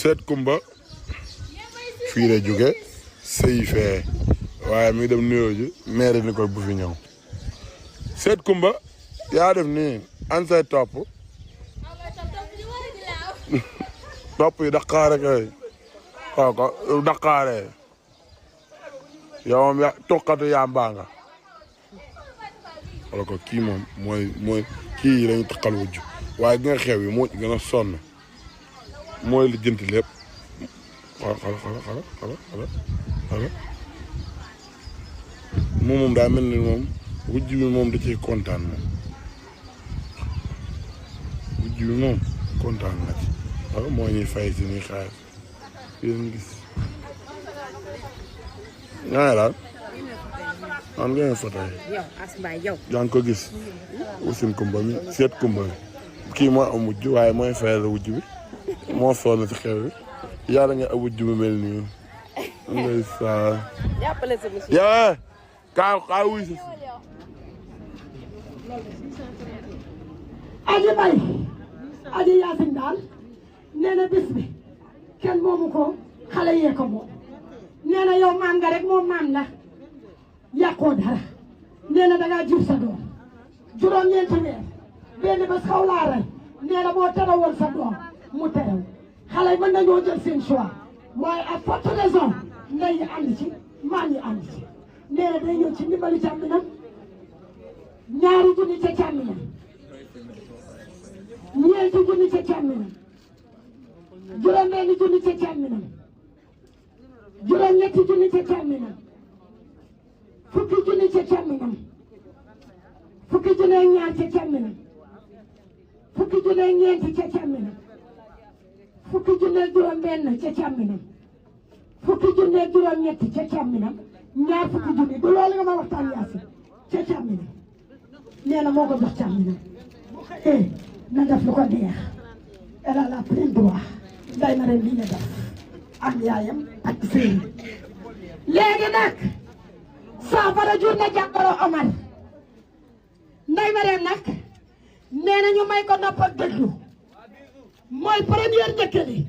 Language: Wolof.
seet kumba fii la jóge sëy fee waaye mi ngi dem nuyoo ji maire ni ko bu fi ñëw seet kumba yaa def nii an say topp topp yi daqaare kay xaw ko daqaare yow moom ya tuqatu yaa mbaa nga wala ko kii moom mooy kii lañu taqal wujju waaye gi nga xew yi moo ci gën a sonn mooy li jënt lépp xala moom daa mel ni moom wujj bi moom da ciy kontaan moom wujj bi moom kontaan na ci waaw moo ñuy fay si ñuy xaar yéen gis ñaare daal man nga photo yi yaa ngi ko gis usin kumba mi seet kumba mi kii moo am wujj waaye mooy fayal wujj bi moo sonn ci xew bi yàlla nga am wujj bu mel nii ngay saa yaa kaa wuy si aji bay aji yaasin daal nee na bis bi kenn moomu ko xale yee ko moom nee na yow maam nga rek moom maam la yàqoo dara nee na dangaa jur sa doom juróom-ñeenti weer benn bés xaw laa rey nee na boo terewoon sa doom mu terew xale yi mën nañoo jël seen choix waaye à forte raison ndey yi ànd ci maam yi ànd ci nee na day ñëw ci ndimbali càmminam ñaari junni ca càmminam ñeenti junni ca càmminam juróom-benni junni ca càmminam juróom-ñetti junni ca càmminam fukki junni ca càmminam fukki junni ak ñaar ca càmminam fukki junni ak ñeenti ca càmminam fukki junni ak juróom-benn ca càmminam fukki junni ak juróom-ñetti ca càmminam ñaar fukki junni du loolu nga ma waxtaan Yaasin ca càmminam nee na moo ko jox càmminam na def lu ko neex elle a la plein droit nday ma ren lii la def ak yaayam ak sëriñ léegi nag saafara jur na jàngoro Omar nday ma ren nag nee na ñu may ko nopp ak déglu mooy première njëkk li